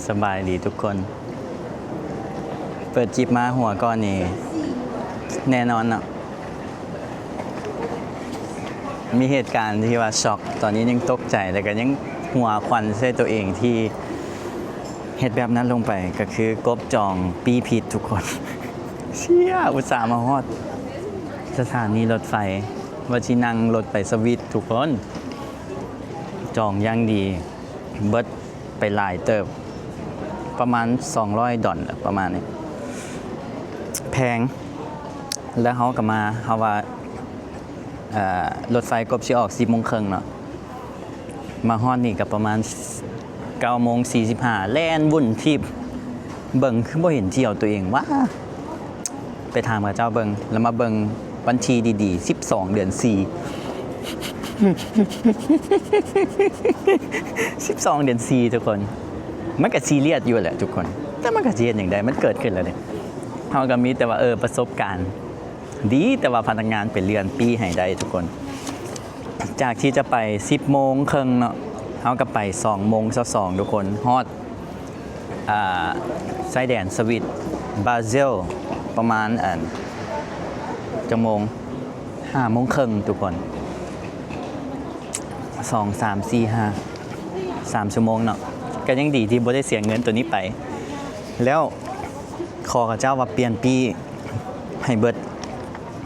ສະບາຍດີທຸກຄົນ. ເປີດຄລິບມາຫົວກ່ອນນີ້ ແນ່ນອນເນາະ ມີເຫດການທີ່ວ່າຊັອກ, ຕອນນີ້ຍັງຕົກໃຈ ແລ້ວກໍຍັງຫົວຂວັນໃສ່ຕົວເອງທີ່ເຮັດແບບນັ້ນລົງໄປ, ກໍຄືກົບຈອງປີ້ຜິດທຸກຄົນ. ເຊຍ ອຸດສ່າມາຮອດສະຖານີລົດໄຟ ວ່າຊິນັ່ງລົດໄປສະວິດທຸກຄົນ. ຈອງຢ່າງດີ ເບິດໄປຫຼາຍເຕີບ ປະມານສອງຮ້ອຍດອນ ປະມານນີ້ ແພງ. ແລ້ວເຮົາກໍມາ ເຮົາວ່າ ເອີ ລົດໄຟກົບຊິອອກສິບໂມງເຄິ່ງເນາະ, ມາຮອດນີ້ກໍປະມານເກົ້າໂມງສີ່ສິບຫ້າ ແລ່ນວຸ່ນທີບ ເບິ່ງຄືບໍ່ເຫັນທ່ຽວຕົວເອງຫວາ. ໄປຖາມເຂົາເຈົ້າເບິ່ງ ແລ້ວມາເບິ່ງວັນທີດີໆ ສິບສອງເດືອນສີ່ ສິບສອງເດືອນສີ່ ທຸກຄົນ. ມັນກໍຊີຣຽສຢູ່ແຫຼະທຸກຄົນ ແຕ່ມັນກໍຊິເຮັດຫຍັງໄດ້ ມັນເກີດຂຶ້ນແລ້ວເດ້. ເຮົາກໍມີແຕ່ວ່າ ເອີ ປະສົບການດີ ແຕ່ວ່າພະນັກງານໄປເລື່ອນປີ້ໃຫ້ໄດ້ທຸກຄົນ. ຈາກທີ່ຈະໄປສິບໂມງເຄິ່ງເນາະ ເຮົາກໍໄປສອງໂມງຊາວສອງ ທຸກຄົນ. ຮອດ ອ່າ ຊາຍແດນສະວິດບຣາຊິລ ປະມານ ອັນ ຈັກໂມງ ຫ້າໂມງເຄິ່ງ ທຸກຄົນ. ສອງ ສາມ ສີ່ ຫ້າ ສາມຊົ່ວໂມງເນາະ. ກໍຍັງດີທີ່ບໍ່ໄດ້ເສຍເງິນໂຕນີ້ໄປ. ແລ້ວຂໍເຂົາເຈົ້າວ່າປ່ຽນປີ້ໃຫ້ເບິດ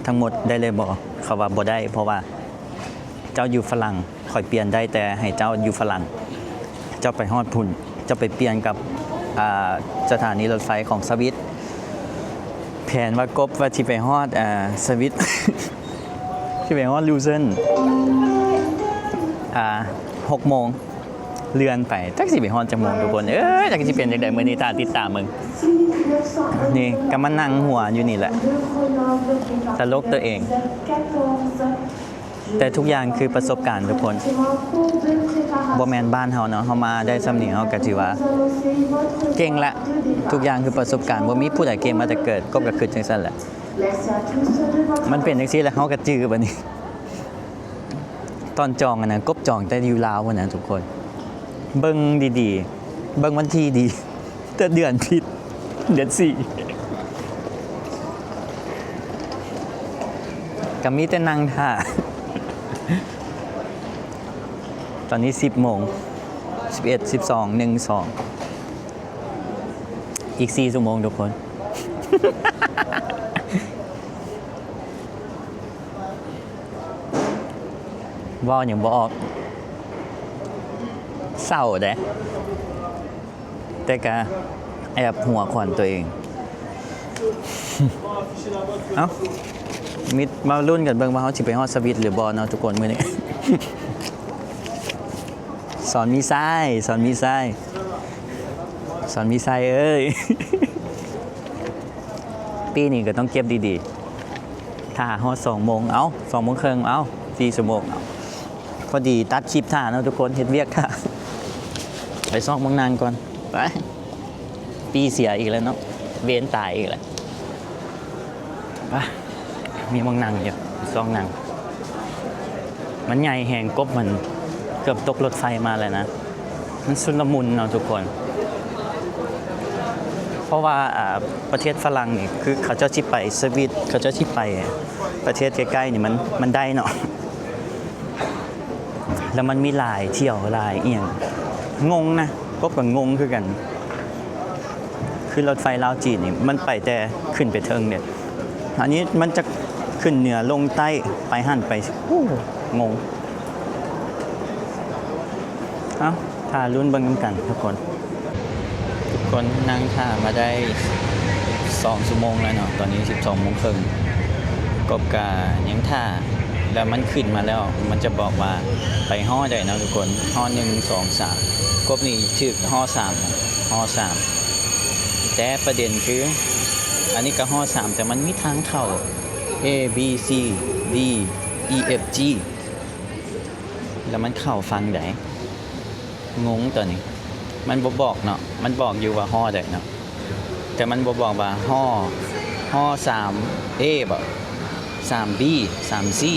ທັງໝົດໄດ້ເລີຍບໍ່? ເຂົາວ່າບໍ່ໄດ້ ເພາະວ່າເຈົ້າຢູ່ຝຣັ່ງ ຂ້ອຍປ່ຽນໄດ້ແຕ່ໃຫ້ເຈົ້າຢູ່ຝຣັ່ງ ເຈົ້າໄປຮອດພຸ້ນ ເຈົ້າໄປປ່ຽນກັບ ອ່າ ສະຖານີລົດໄຟຂອງສະວິດ. ແຜນວ່າກົບວ່າຊິໄປຮອດ ອ່າ ສະວິດ ຊິໄປຮອດລູເຊິນ ອ່າ ຫົກໂມງ ເລື່ອນໄປ ຈັກຊິໄປຮອດຈັກໂມງທຸກຄົນເອີຍ. ຈັກຊິເປັນຈັ່ງໃດມື້ນີ້ ຖ້າຕິດຕາມເບິ່ງ. ນີ້ກໍມານັ່ງຫົວຢູ່ນີ້ແຫຼະ ຕະຫຼົກຕົວເອງ. ແຕ່ທຸກຢ່າງຄືປະສົບການທຸກຄົນ ບໍ່ແມ່ນບ້ານເຮົາເນາະ. ເຮົາມາໄດ້ຊ່ຳນີ້ ເຮົາກໍຖືວ່າເກັ່ງລະ. ທຸກຢ່າງຄືປະສົບການ ບໍ່ມີຜູ້ໃດເກັ່ງມາແຕ່ເກີດ. ກົບກໍຄິດຈັ່ງຊັ້ນແຫຼະ ມັນເປັນຈັ່ງຊີ້ແຫຼະ ເຮົາກໍຈື່ບັດນີ້. ຕອນຈອງຫັ້ນນະ ກົບຈອງແຕ່ຢູ່ລາວພຸ້ນນະທຸກຄົນ. ເບິ່ງດີໆ ເບິ່ງວັນທີດີ ແຕ່ເດືອນຜິດ ເດືອນສີ່ ກໍມີແຕ່ນັ່ງຖ້າ. ຕອນນີ້ສິບໂມງ ສິບເອັດ ສິບສອງ ໜຶ່ງ ສອງ ອີກສີ່ຊົ່ວໂມງທຸກຄົນ. ເວົ້າຫຍັງບໍ່ອອກ ເສົ້າເດ້ ແຕ່ກະແອບຫົວຂວັນຕົວເອງ. ເອົ້າ ມິດມາລຸ້ນກັນເບິ່ງວ່າເຮົາຊິໄປຮອດສະວິດຫຼືບໍ່ເນາະທຸກຄົນມື້ນີ້. ສອນມີຊາຍ ສອນມີຊາຍ ສອນມີຊາຍເອີຍ. ປີ້ນີ້ກໍຕ້ອງເກັບດີໆ ຖ້າຮອດສອງໂມງ ເອົ້າ ສອງໂມງເຄິ່ງ ເອົ້າ ສີ່ຊົ່ວໂມງ ເອົ້າ ພໍດີຕັດຄລິບຖ້າເນາະທຸກຄົນ ເຮັດວຽກຖ້າ. ໄປຊອກໝ່ອງນັ່ງກ່ອນ ໄປ. ປີ້ເສຍອີກແລ້ວເນາະ ເວນຕາຍອີກແລ້ວ. ປະ ມີໝ່ອງນັ່ງຢູ່ ຊອກນັ່ງ. ມັນໃຫຍ່ແຮງ ກົບມັນເກືອບຕົກລົດໄຟມາແລ້ວນະ. ມັນຊຸນລະມຸນເນາະທຸກຄົນ ເພາະວ່າ ອ່າ ປະເທດຝຣັ່ງນີ້ ຄືເຂົາເຈົ້າຊິໄປສະວິດ ເຂົາເຈົ້າຊິໄປປະເທດໃກ້ໆນີ້ ມັນ ມັນໄດ້ເນາະ. ແລ້ວມັນມີຫຼາຍຖ້ຽວຫຼາຍອີ່ຫຍັງ ງົງນະ ກົບກໍງົງຄືກັນ. ຄືລົດໄຟລາວຈີນນີ້ ມັນໄປແຕ່ຂຶ້ນໄປເທິງເດ້ ອັນນີ້ມັນຈະຂຶ້ນເໜືອລົງໃຕ້ ໄປຫັ້ນໄປ ໂອ້ ງົງ. ເອົ້າ ຖ້າລຸ້ນເບິ່ງນຳກັນທຸກຄົນ. ທຸກຄົນນັ່ງຖ້າມາໄດ້ສອງຊົ່ວໂມງແລ້ວເນາະ ຕອນນີ້ສິບສອງໂມງເຄິ່ງ. ກົບກະຍັງຖ້າ ແລ້ວມັນຂຶ້ນມາແລ້ວ ມັນຈະບອກວ່າໄປຫໍໃດເນາະທຸກຄົນ ຫໍໜຶ່ງ ສອງ ສາມ. ກົບນີ້ຖືກຫໍສາມ ຫໍສາມ ແຕ່ປະເດັນຄື ອັນນີ້ກໍຫໍສາມ ແຕ່ມັນມີທາງເຂົ້າ A B C D E F G ແລ້ວມັນເຂົ້າຝັ່ງໃດ? ງົງຕອນນີ້ ມັນບໍ່ບອກເນາະ ມັນບອກຢູ່ວ່າຫໍໃດເນາະ ແຕ່ມັນບໍ່ບອກວ່າຫໍ ຫໍສາມເອບໍ ສາມບີ ສາມຊີ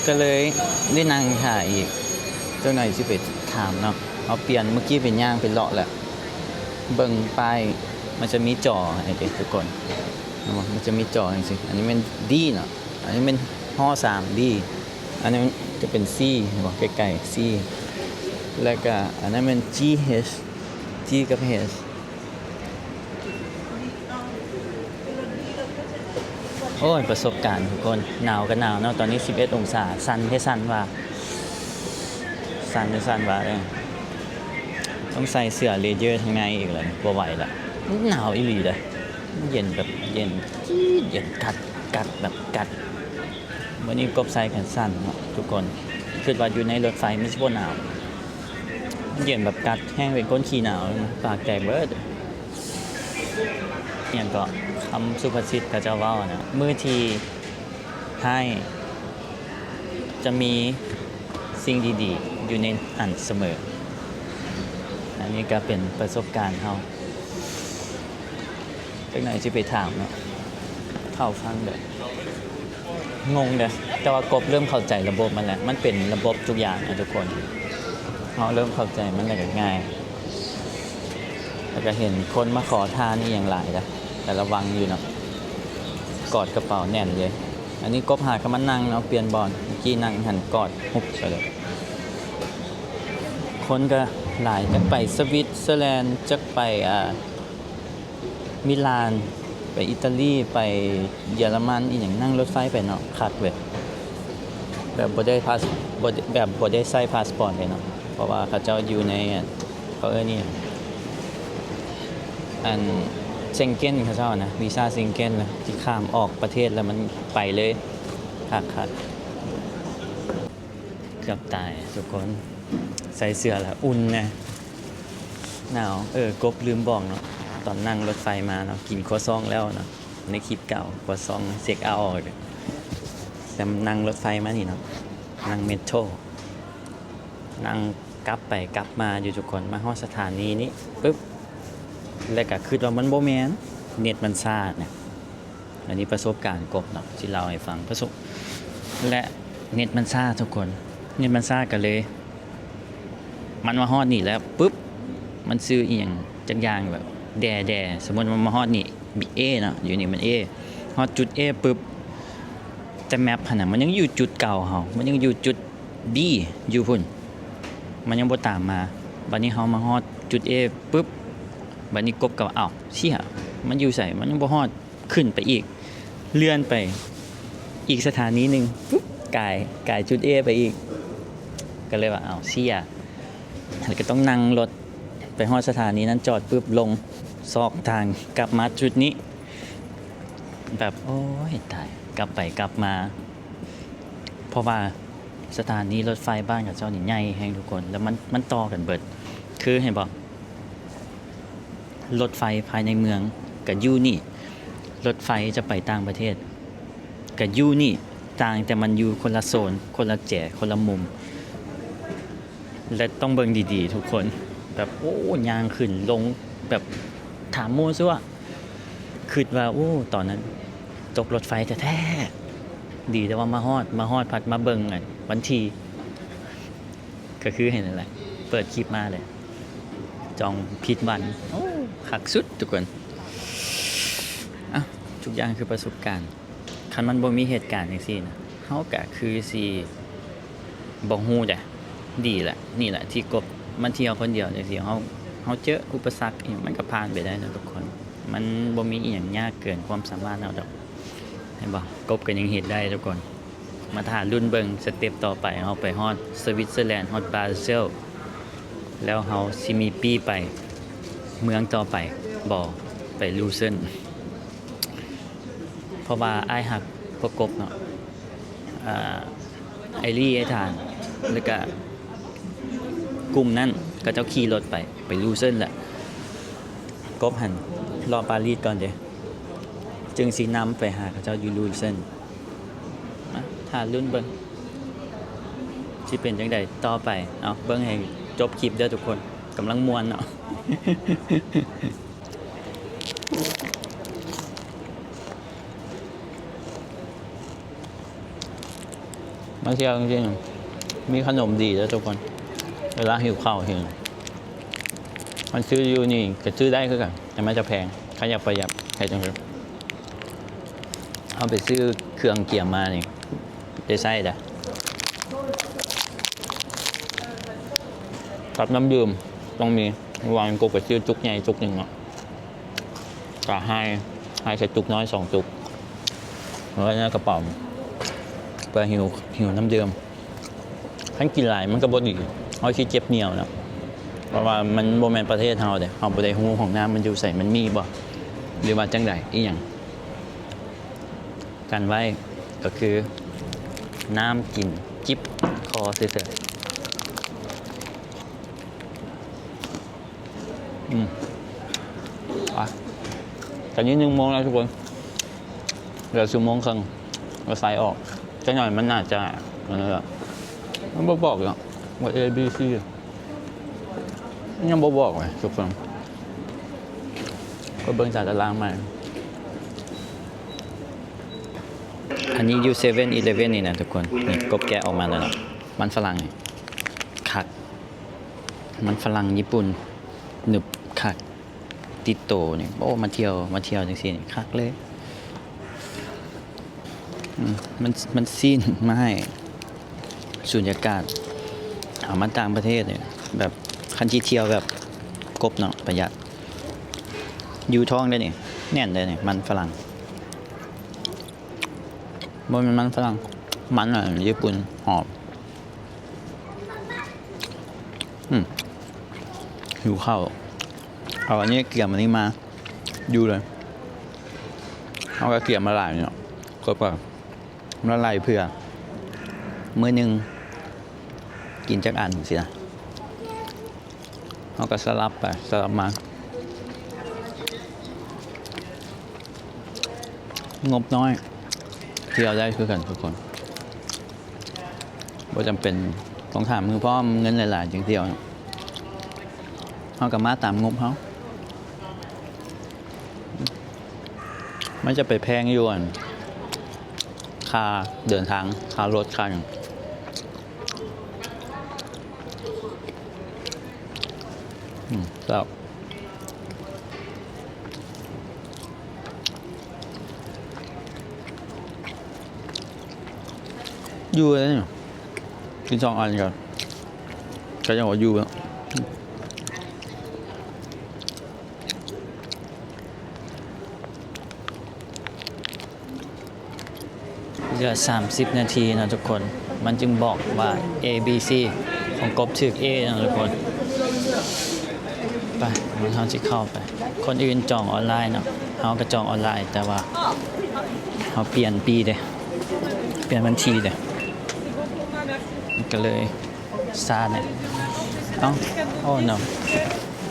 ກໍເລີຍໄດ້ນັ່ງຖ້າອີກ. ຈັກໜ່ອຍຊິໄປຖາມເນາະ. ເຮົາປ່ຽນ ເມື່ອກີ້ໄປຍ່າງໄປເລາະແລ້ວ ເບິ່ງປ້າຍ ມັນຈະມີຈໍໃຫ້ເດ້ທຸກຄົນ. ເຫັນບໍ່? ມັນຈະມີຈໍຈັ່ງຊີ້. ອັນນີ້ແມ່ນ D ເນາະ, ອັນນີ້ແມ່ນ ຮ ສາມ D, ອັນນັ້ນຈະເປັນ C ເຫັນບໍ່? ໃກ້ໆ C. ແລ້ວກະອັນນັ້ນແມ່ນ G H, G ກັບ H. ໂອ້ຍ ປະສົບການທຸກຄົນ. ໜາວກໍໜາວເນາະ, ຕອນນີ້ສິບເອັດອົງສາ, ສັ່ນແທ້ສັ່ນວ່າ, ສັ່ນແທ້ສັ່ນວ່າເດ້. ຕ້ອງໃສ່ເສື້ອເລເຢີທາງໃນອີກແລ້ວ, ບໍ່ໄຫວລະ. ມັນໜາວອີ່ຫຼີເດ້, ມັນເຢັນແບບເຢັນຈີດ, ເຢັນກັດ, ກັດແບບກັດ. ມື້ນີ້ກົບໃສ່ແຂນສັ້ນເນາະທຸກຄົນ. ຄິດວ່າຢູ່ໃນລົດໄຟມັນຊິບໍ່ໜາວ, ມັນເຢັນແບບກັດແຮງ, ເປັນຄົນຂີ້ໜາວ, ປາກແຕກເບີດ. ຫຍັງເກາະ ຄຳສຸພາສິດເຂົາເຈົ້າເວົ້ານະ, ມື້ທີ່ຮ້າຍຈະມີສິ່ງດີໆຢູ່ໃນຫັ້ນສະເໝີ. ອັນນີ້ກໍເປັນປະສົບການເຮົາ. ຈັກໜ່ອຍຊິໄປຖາມເນາະ, ເຂົ້າຟັງເດີ. ງົງເດ້, ແຕ່ວ່າກົບເລີ່ມເຂົ້າໃຈລະບົບມັນແລ້ວ. ມັນເປັນລະບົບທຸກຢ່າງນະທຸກຄົນ. ເຮົາເລີ່ມເຂົ້າໃຈມັນແລ້ວກໍງ່າຍ. ແລ້ວກໍເຫັນຄົນມາຂໍທານອີ່ຫຍັງຫຼາຍເດ້, ແຕ່ລະວັງຢູ່ເນາະ, ກອດກະເປົາແໜ້ນເລີຍ. ອັນນີ້ກົບຫາກະມານັ່ງເນາະ, ປ່ຽນບ່ອນ. ເມື່ອກີ້ນັ່ງຫັ້ນກອດຫຸບໄປເລີຍ. ຄົນກໍຫຼາຍ, ຈັກໄປສະວິດເຊີແລນ, ຈັກໄປ ອ່າ ມິລານ, ໄປອີຕາລີ, ໄປເຢຍລະມັນອີ່ຫຍັງ, ນັ່ງລົດໄຟໄປເນາະ, ຄັກເວີຍ. ແບບບໍ່ໄດ້ພາສ, ບໍ່, ແບບບໍ່ໄດ້ໃຊ້ພາສປອດເລີຍເນາະ, ເພາະວ່າເຂົາເຈົ້າຢູ່ໃນ ອັນ ເຂົາເອີ້ນອີ່ຫຍັງ, ອັນ ເຊັງເກັນເຂົາເຈົ້ານະ, ວີຊາເຊັງເກັນນະ, ທີ່ຂ້າມອອກປະເທດແລ້ວມັນໄປເລີຍ. ຄັກໆ. ເກືອບຕາຍທຸກຄົນ, ໃສ່ເສື້ອລະອຸ່ນນະ, ໜາວ. ເອີ ກົບລືມບອກເນາະ, ຕອນນັ່ງລົດໄຟມາເນາະ, ກິນຄົວຊອງແລ້ວເນາະ, ໃນຄລິບເກົ່າ ຄົວຊອງເຊັກເອົາ, ແຕ່ນັ່ງລົດໄຟມານີ້ເນາະ, ນັ່ງເມໂທຣ, ນັ່ງກັບໄປກັບມາຢູ່ທຸກຄົນ. ມາຮອດສະຖານີນີ້ປຶບ ແລ້ວກະຄິດວ່າມັນບໍ່ແມ່ນ, ເນັດມັນຊ້ານະ. ອັນນີ້ປະສົບການກົບເນາະ ຊິເລົ່າໃຫ້ຟັງ. ປະສົບ ແລະ ເນັດມັນຊ້າທຸກຄົນ, ເນັດມັນຊ້າກໍເລີຍ ມັນມາຮອດນີ້ແລ້ວປຶບ ມັນຊື່ອີ່ຫຍັງຈັກຢ່າງແບບແດ່ໆ, ສົມມຸດວ່າມາຮອດນີ້ A ເນາະ, ຢູ່ນີ້ມັນ A, ຮອດຈຸດ A ປຶບ ແຕ່ແມັບຫັ້ນນະ ມັນຍັງຢູ່ຈຸດເກົ່າເຮົາ, ມັນຍັງຢູ່ຈຸດ B ຢູ່ພຸ້ນ, ມັນຍັງບໍ່ຕາມມາ. ບັດນີ້ເຮົາມາຮອດຈຸດ A ປຶບ ບັດນີ້ກົບກໍວ່າ ອ້າວ ເຊຍ ມັນຢູ່ໃສ? ມັນຍັງບໍ່ຮອດ. ຂຶ້ນໄປອີກ ເລື່ອນໄປອີກສະຖານີໜຶ່ງ ປຶບ ກາຍ ກາຍຈຸດ A ໄປອີກ. ກໍເລີຍວ່າ ອ້າວ ເຊຍ. ແລ້ວກໍຕ້ອງນັ່ງລົດໄປຮອດສະຖານີນັ້ນ, ຈອດປຶບ ລົງ ຊອກທາງກັບມາຈຸດນີ້. ແບບ ໂອ້ຍ ຕາຍ, ກັບໄປກັບມາ. ເພາະວ່າສະຖານີລົດໄຟບ້ານເຂົາເຈົ້ານີ້ໃຫຍ່ແຮງທຸກຄົນ, ແລ້ວມັນ ມັນຕໍ່ກັນເບິດ. ຄື ເຫັນບໍ່? ລົດໄຟພາຍໃນເມືອງກໍຢູ່ນີ້, ລົດໄຟຈະໄປຕ່າງປະເທດກໍຢູ່ນີ້, ຕ່າງແຕ່ມັນຢູ່ຄົນລະໂຊນ, ຄົນລະແຈ, ຄົນລະມຸມ. ແລະ ຕ້ອງເບິ່ງດີໆທຸກຄົນ, ແບບ ໂອ້ ຍ່າງຂຶ້ນລົງ ແບບ ຖາມໝູ່ຊັ້ວ. ຄິດວ່າ ໂອ້ ຕອນນັ້ນຕົກລົດໄຟແທ້ໆ, ດີແຕ່ວ່າມາຮອດ, ມາຮອດພັດມາເບິ່ງ ອັນ ວັນທີ ກໍຄືເຫັນນັ້ນແຫຼະ, ເປີດຄລິບມາເລີຍ ຈອງຜິດວັນ. ໂອ້ ຄັກສຸດທຸກຄົນ. ເອົ້າ ທຸກຢ່າງຄືປະສົບການ. ຄັນມັນບໍ່ມີເຫດການຈັ່ງຊີ້ນະ, ເຮົາກະຄືຊິບໍ່ຮູ້ເດ. ດີລະ, ນີ້ລະທີ່ກົບມາທ່ຽວຄົນດຽວຈັ່ງຊີ້, ເຮົາ ເຮົາເຈີອຸປະສັກອີ່ຫຍັງ ມັນກະຜ່ານໄປໄດ້ນະທຸກຄົນ. ມັນບໍ່ມີອີ່ຫຍັງຍາກເກີນຄວາມສາມາດເຮົາດອກ, ເຫັນບໍ່? ກົບກໍຍັງເຮັດໄດ້ທຸກຄົນ. ມາຖ້າລຸ້ນເບິ່ງສະເຕັບຕໍ່ໄປ, ເຮົາໄປຮອດສະວິດເຊີແລນ, ຮອດບາເຊວ ແລ້ວເຮົາຊິມີປີ້ໄປເມືອງຕໍ່ໄປບໍ່? ໄປລູເຊິນ. ເພາະວ່າອ້າຍຮັກພວກກົບເນາະ, ອ່າ ອ້າຍລີ ອ້າຍທານ ແລ້ວກະກຸ່ມນັ້ນ ເຂົາເຈົ້າຂີ່ລົດໄປ ໄປລູເຊິນແຫຼະ. ກົບຫັ້ນເລາະປາຣີສກ່ອນເດ, ຈຶ່ງຊິນຳໄປຫາເຂົາເຈົ້າຢູ່ລູເຊິນ. ມາຖ້າລຸ້ນເບິ່ງຊິເປັນຈັ່ງໃດຕໍ່ໄປ. ເອົາ ເບິ່ງໃຫ້ຈົບຄລິບເດີທຸກຄົນ, ກຳລັງມ່ວນເນາະ. ມາທ່ຽວຈັ່ງຊີ້ ມີຂະໜົມດີເດີທຸກຄົນ. ເວລາຫິວເຂົ້າຫິວ ມັນຊື້ຢູ່ນີ້ກໍຊື້ໄດ້ຄືກັນ ແຕ່ມັນຈະແພງ. ຄັນຢາກປະຢັດເຮັດຈັ່ງຊີ້ ເຮົາໄປຊື້ເຄື່ອງກຽມມານີ້ ໄດ້ໃຊ້ເດ້. ກັບນ້ຳດື່ມຕ້ອງມີ ເມື່ອວານກໍໄປຊື້ຈຸກໃຫຍ່ຈຸກໜຶ່ງເນາະ. ກະໃຫ້ ໃຫ້ໃສ່ຈຸກນ້ອຍສອງຈຸກ ໄວ້ໃນກະເປົາ ເພື່ອຫິວ ຫິວນ້ຳດື່ມ. ຄັນກິນຫຼາຍມັນກໍບໍ່ດີ ເຮົາຊິເຈັບໜຽວເນາະ ເພາະວ່າມັນບໍ່ແມ່ນປະເທດເຮົາເດ້ ເຮົາບໍ່ໄດ້ຮູ້ຫ້ອງນ້ຳມັນຢູ່ໃສ ມັນມີບໍ່ ຫຼືວ່າຈັ່ງໃດ ອີ່ຫຍັງ. ກັນໄວ້ກໍຄືນ້ຳກິນຈິບຄໍຊື່ໆ. ອືມ ໄປ ຕອນນີ້ໜຶ່ງໂມງແລ້ວທຸກຄົນ ເຫຼືອຊົ່ວໂມງເຄິ່ງ ກໍໃສ່ອອກ. ຈັກໜ່ອຍມັນໜ້າຈະ ອັນນັ້ນລະ ມັນບໍ່ບອກເນາະ ວ່າ A B C ຍັງບໍ່ບອກເລີຍທຸກຄົນ. ໄປເບິ່ງຕາຕະລາງໃໝ່. ອັນນີ້ຢູ່ເຊເວັ່ນອີເລເວັ່ນນີ້ນະທຸກຄົນ. ນີ້ ກົບແກະອອກມາແລ້ວເນາະ. ມັນຝຣັ່ງນີ້ ຄັກ ມັນຝຣັ່ງຍີ່ປຸ່ນ ໜຶບຄັກ ຕິດໂຕນີ້. ໂອ້ ມາທ່ຽວ ມາທ່ຽວຈັ່ງຊີ້ນີ້ຄັກເລີຍ. ອືມ ມັນ ມັນຊີ້ນມາໃຫ້ ສູນຍາກາດ. ເອົາມາຕ່າງປະເທດນີ້ ແບບ ຄັນຊິທ່ຽວແບບກົບເນາະ ປະຢັດ ຢູ່ທ້ອງເດ້ນີ້ ແໜ້ນເດ້ນີ້ ມັນຝຣັ່ງ. ບໍ່ແມ່ນມັນຝຣັ່ງ ມັນ ອ່າ ຍີ່ປຸ່ນ ຫອມ. ອືມ ຫິວເຂົ້າ ເອົາອັນນີ້ ກຽມອັນນີ້ມາ ຢູ່ເລີຍ. ເຮົາກໍກຽມມາຫຼາຍເນາະ ກໍ ກໍມາໄລ່ເພື່ອ ມື້ໜຶ່ງກິນຈັກອັນຊີ້ນະ. ເຮົາກໍສະຫຼັບໄປສະຫຼັບມາ. ງົບນ້ອຍ ທ່ຽວໄດ້ຄືກັນທຸກຄົນ ບໍ່ຈຳເປັນຕ້ອງຖາມມືພ້ອມເງິນຫຼາຍໆຈຶ່ງທ່ຽວ. ເຮົາກໍມາຕາມງົບເຮົາ. ມັນຈະໄປແພງຢູ່ ອັນ ຄ່າເດີນທາງ ຄ່າລົດ ຄ່າຫຍັງ. ອືມ ແຊບ ຢູ່ເລີຍນີ້ ກິນສອງອັນກໍ ກໍຍັງວ່າຢູ່ເນາະ. ເຫຼືອສາມສິບນາທີເນາະທຸກຄົນ ມັນຈຶ່ງບອກວ່າ A B C ຂອງກົບຖືກ A ເນາະທຸກຄົນ. ໄປ ເຮົາຊິເຂົ້າໄປ. ຄົນອື່ນຈອງອອນລາຍເນາະ ເຮົາກໍຈອງອອນລາຍ ແຕ່ວ່າເຮົາປ່ຽນປີ້ເດ້ ປ່ຽນບັນຊີເດ້ ມັນກໍເລີຍຊ້າແດ່. ເອົ້າ ໂອ້ ນະ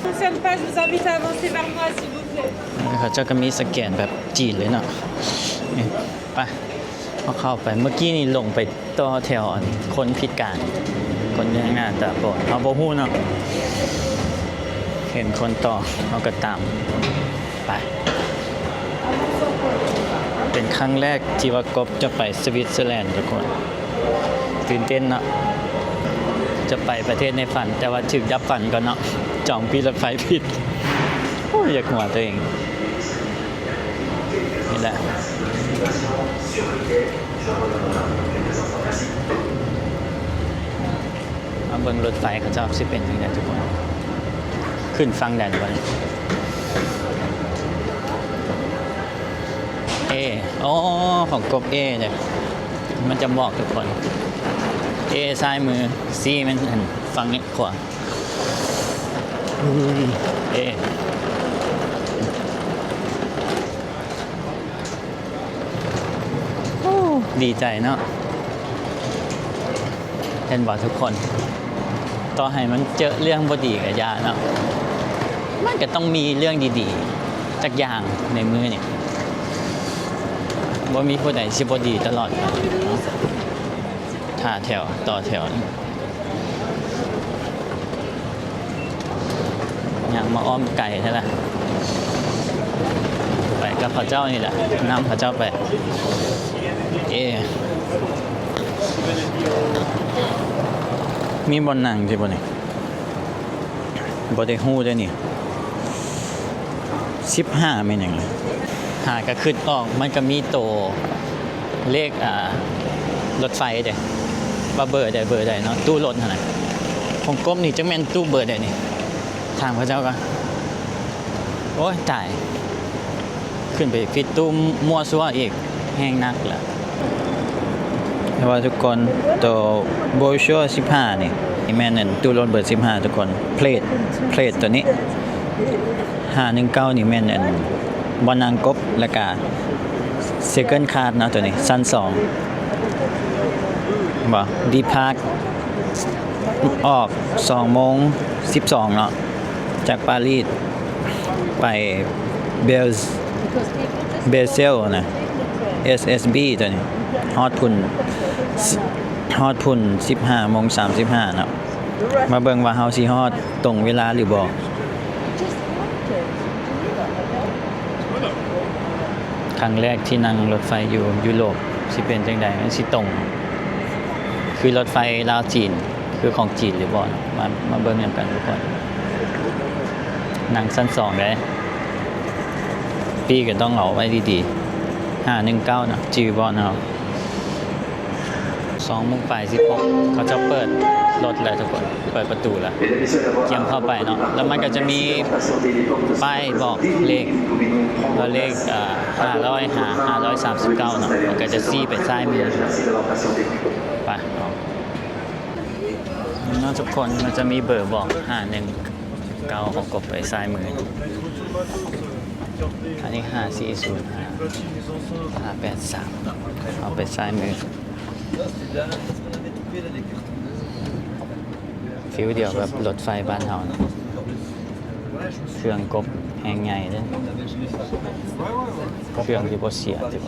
Ancienne page, je vous invite à avancer vers moi, s'il vous plaît. ເອີ ເຂົາເຈົ້າກໍມີສະແກນແບບຈີນເລີຍເນາະ. ນີ້ ໄປ ເຮົາເຂົ້າໄປ. ເມື່ອກີ້ນີ້ລົງໄປຕໍ່ແຖວ ອັນ ຄົນພິການ ຄົນທາງໜ້າຕາບອດ ເຮົາບໍ່ຮູ້ເນາະ ເຫັນຄົນຕໍ່ ເຮົາກໍຕາມໄປ. ເປັນຄັ້ງແລກທີ່ວ່າກົບຈະໄປສະວິດເຊີແລນທຸກຄົນ. ຕື່ນເຕັ້ນເນາະ ຈະໄປປະເທດໃນຝັນ ແຕ່ວ່າຖືກດັບຝັນກ່ອນເນາະ ຈອງປີ້ລົດໄຟຜິດ. ໂອ້ຍ ຢາກຫົວຕົວເອງ. ນີ້ແຫຼະ ມາເບິ່ງລົດໄຟເຂົາເຈົ້າຊິເປັນຈັ່ງໃດທຸກຄົນ. ຂຶ້ນຝັ່ງໃດແລ້ວບັດນີ້? A ອໍ ຂອງກົບ A ເດ້ ມັນຈະບອກທຸກຄົນ. A ຊ້າຍມື C ແມ່ນຝັ່ງນີ້ ຂວາ. ເອ ໂອ້ ດີໃຈເນາະ ເຫັນບໍ່ທຸກຄົນ? ຕໍ່ໃຫ້ມັນເຈີເລື່ອງບໍ່ດີກໍຢ່າເນາະ ມັນກໍຕ້ອງມີເລື່ອງດີໆຈັກຢ່າງໃນມື້ນີ້ ບໍ່ມີຜູ້ໃດຊິບໍ່ດີຕະຫຼອດໄປເນາະ. ຖ້າແຖວ ຕໍ່ແຖວ ຍ່າງມາອ້ອມໄກແທ້ລະ ໄປກັບເຂົາເຈົ້ານີ້ແຫຼະ ນຳເຂົາເຈົ້າໄປ. ເອ ມີບ່ອນນັ່ງຢູ່ບໍ່ນີ້? ບໍ່ໄດ້ຮູ້ເດ້ນີ້ ສິບຫ້າແມ່ນຫຍັງ? ຫາກະຄຶດອອກ ມັນກະມີໂຕເລກ ອ່າ ລົດໄຟເດ້ ວ່າເບີໃດ ເບີໃດເນາະ ຕູ້ລົດຫັ້ນນະ. ຂອງກົບນີ້ຈັກແມ່ນຕູ້ເບີໃດນີ້ ຖາມເຂົາເຈົ້າກ່ອນ. ໂອ້ຍ ຕາຍ ຂຶ້ນໄປຜິດຕູ້ມົ້ວຊົ່ວອີກ ແຮງໜັກລະ. ແຕ່ວ່າທຸກຄົນ ໂຕໂບຣຊັວສິບຫ້ານີ້ ນີ້ແມ່ນອັນຕູ້ລົດເບີສິບຫ້າທຸກຄົນ ເພລດ ເພລດໂຕນີ້ ຫ້າໜຶ່ງເກົ້ານີ້ແມ່ນອັນບ່ອນນັ່ງກົບ ແລ້ວກະເຊເກີນຄາສເນາະ ໂຕນີ້ຊັ້ນສອງບໍ່ ດີພາດ ອອກສອງໂມງສິບສອງເນາະ ຈາກປາຣີໄປເບລ ເບເຊວນະ ເອສເອສບີ ໂຕນີ້ ຮອດພຸ້ນ ຮອດພຸ້ນສິບຫ້າໂມງສາມສິບຫ້າເນາະ. ມາເບິ່ງວ່າເຮົາຊິຮອດຕົງເວລາຫຼືບໍ່. ຄັ້ງແລກທີ່ນັ່ງລົດໄຟຢູ່ຢູໂຣບ ຊິເປັນຈັ່ງໃດ? ມັນຊິຕົງຄືລົດໄຟລາວຈີນ ຄືຂອງຈີນຫຼືບໍ່? ມາ ມາເບິ່ງນຳກັນທຸກຄົນ. ນັ່ງຊັ້ນສອງເດ້ ປີ້ກະຕ້ອງເອົາໄວ້ດີໆ. ຫ້າໜຶ່ງເກົ້າເນາະ ຈື່ບ່ອນເຮົາ. ສອງໂມງປາຍສິບຫົກ ເຂົາເຈົ້າເປີດລົດແລ້ວທຸກຄົນ ເປີດປະຕູແລ້ວ ກຽມເຂົ້າໄປເນາະ. ແລ້ວມັນກະຈະມີປ້າຍບອກເລກ ວ່າເລກ ເອີ ຫ້າຮ້ອຍຫ້າ ຫ້າຮ້ອຍສາມສິບເກົ້າເນາະ ມັນກະຈະຊີ້ໄປຊ້າຍມື. ໄປເນາະ ເນາະທຸກຄົນ ມັນຈະມີເບີບອກ ຫ້າໜຶ່ງເກົ້າ ເຮົາກົບໄປຊ້າຍມື. ອັນນີ້ ຫ້າສີ່ສູນຫ້າ ຫ້າແປດສາມ ເຮົາໄປຊ້າຍມື. ຟີລດຽວກັບລົດໄຟບ້ານເຮົານະ ເຄື່ອງກົບແຮງໃຫຍ່ເດ້. ເຄື່ອງຊິບໍ່ເສຍຕິ?